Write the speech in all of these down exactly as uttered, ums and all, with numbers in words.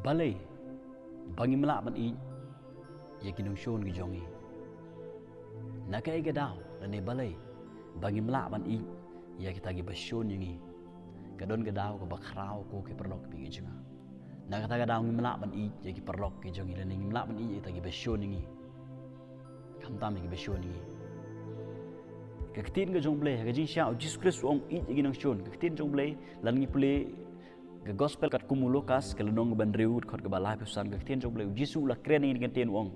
Balei ba ngim lah ban ïeit ïa ki nongshun ki jong ngi? Na kaei ka daw lane balei ba ngim lah ban ïeit ïa kita kiba shun ïa ngi? Ka don ka daw kaba khraw ko ki paralok kiba ïeit jong nga. Na kata ka daw ngim lah ban ïeit ïa ki paralok ki jong ngi lane ngim lah ban ïeit ïa kita kiba shun ïa ngi. Khamtam ïa kiba shun ïa ngi. Ka ktien ka jong U Blei, ha ka jingshisha U Jisu Khrist u ong ïeit ïa ki nongshun. Ka ktien jong U Blei, lada ngi pule ka gospel katkum u Lukas, ka lynnong kaba hynriew, dkhot kaba laiphew san, ka ktien jong U Blei, U Jisu u la kren ïa kine ki ktien u ong: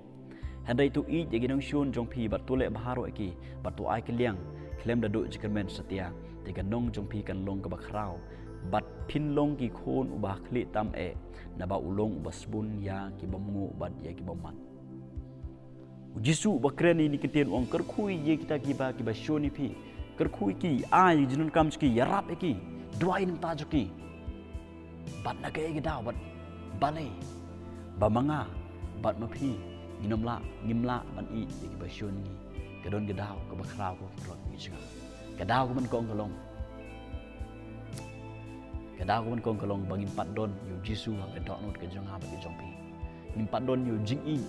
Hynrei to ïeit ïa ki nongshun jong phi, bad to leh bha ruh ïa ki, bad to ai kylliang khlem da duh jingkyrmen satia, te ka nong jong phi kan long kaba khraw, bad phin long ki khun uba khlieh tam eh, naba u long uba sbun ïa ki bymnguh bad ïa ki bymman. U Jisu uba kren ïa kine ki ktien u ong kyrkhu ïa kita kiba, kiba shun ïa phi. Kyrkhu ïa ki, ai jingdonkam jong ki, ïarap ïa ki, duwai na ka bynta jong ki. Bad na kaei ka daw, bad balei ba ma nga bad ma phi ngin ym lah, ngim lah ban ïeit ïa kiba shun ïa ngi? Ka don ka daw kaba khraw ko ki paralok kiba ïeit jong nga. Ka daw kaba nyngkong ka long, ka daw kaba nyngkong ka long ba ngim pat don ïa U Jisu ha ka dohnud ka jong nga bad ka jong phi. Ngim pat don ïa u jingïeit.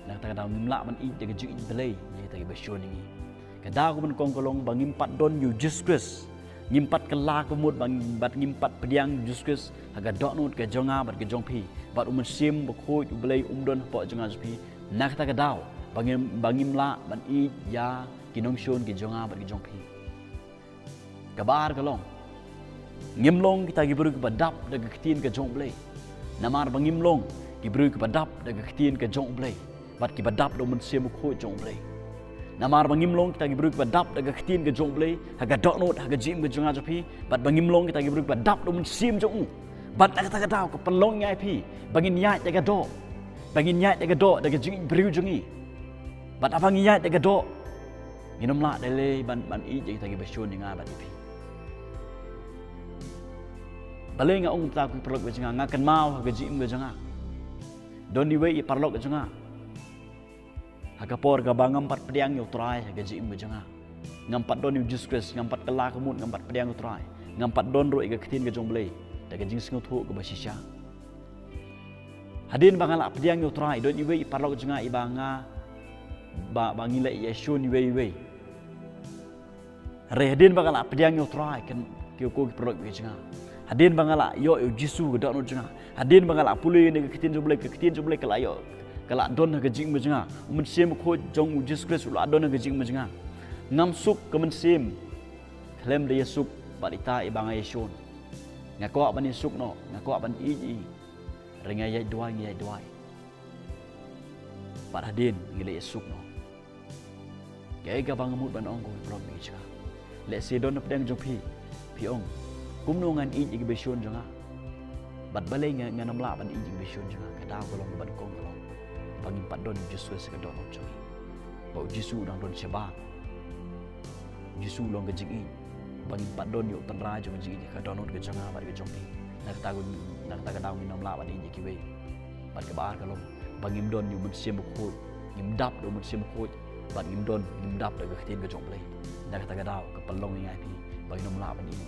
Na kata ka daw ngim lah ban ïeit da ka jingïeit Blei ïa kita kiba shun ïa ngi. Ka daw kaba nyngkong ka long ba ngim pat don ïa U Jisu Khrist. Ngim pat kylla ka mut bad ngim pat pdiang U Jisu Khrist ha ka dohnud ka jong nga bad ka jong phi. Bad U Mynsiem Bakhuid U Blei um don hapoh jong nga jong phi. Na kata ka daw ba ngim, ba ngim lah ban ïeit ïa ki nongshun ki jong nga bad ki jong phi. Kaba ar ka long, ngim long kita ki briew kiba dap da ka ktien ka jong U Blei. Namar ba ngim long ki briew kiba dap da ka ktien ka jong U Blei, bad kiba dap da U Mynsiem Bakhuid jong U Blei. Namar ba ngim long kita ki briew kiba dap da ka ktien ka jong U Blei ha ka dohnud, ha ka jingim ka jong nga jong phi, bad ba ngim long kita ki briew kiba dap da U Mynsiem jong u, bad na kata ka daw ka pynlong ïa phi ba ngin ïaid da ka doh, ba ngin ïaid da ka doh da ka jingïeit briew jong ngi. Bad haba ngi ïaid da ka doh, ngin ym lah da lei ban, ban ïeit ïa kita kiba shun ïa nga bad ïa phi. Balei nga ong kumta ko ki paralok kiba ïeit jong nga? Nga kynmaw ha ka jingim ka jong nga, don iwei i paralok ka jong nga ha ka por kaba ngam pat pdiang ïa U Trai ha ka jingim ka jong nga. Ngam pat don ïa U Jisu Khrist, ngam pat kylla ka mut, ngam pat pdiang ïa U Trai, ngam pat don ruh ïa ka ktien ka jong U Blei da ka jingsngewthuh kaba shisha. Hadien ba nga la pdiang ïa U Trai, don iwei i paralok jong nga iba nga, ba, ba ngi la ïashun iwei iwei. Hynrei hadien ba nga la pdiang ïa U Trai, ko ki paralok kiba ïeit jong nga, hadien ba nga la ïoh ïa U Jisu ha ka dohnud jong nga, hadien ba nga la pule ïa ka ktien jong U Blei, ka ktien jong U Blei ka la ïoh, ka la don ha ka jingim ka jong nga. U Mynsiem Bakhuid jong U Jisu Khrist u la don ha ka jingim ka jong nga. Ngam suk ka mynsiem khlem da ïasuk bad ita iba nga ïashun. Nga kwah ban ïasuk noh, nga kwah ban ïeit ïa i. Hynrei nga ïaid duwai, nga ïaid duwai, bad hadien ngi la ïasuk noh. Kaei kaba nga mut ban ong ko ki paralok kiba ïeit jong nga? Lehse don na pdeng jong phi, phi ong, kumno ngan ïeit ïa kiba shun jong nga? Bad balei nga, ngan ym lah ban ïeit ïa kiba shun jong nga? Ka daw ka long, kaba nyngkong ka long ba ngim pat don ïa U Jisu Khrist ha ka dohnud jong ngi. Ba U Jisu u dang don shabar. U Jisu u long ka jingïeit. Ba ngim pat don ïa U Trai jong ka jingïeit ha ka dohnud ka jong nga bad ka jong phi. Na kata ka, na kata ka daw ngin ym lah ban ïeit ïa kiwei. Bad kaba ar ka long ba ngim don ïa U Mynsiem Bakhuid. Ngim dap da U Mynsiem Bakhuid. Bad ngim don, ngim dap da ka ktien ka jong U Blei. Na kata ka daw ka pynlong ïa nga ïa phi ba ngin ym lah ban ïeit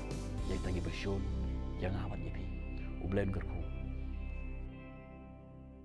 ïa kita kiba shun ïa nga bad ïa phi. U Blei un kyrkhu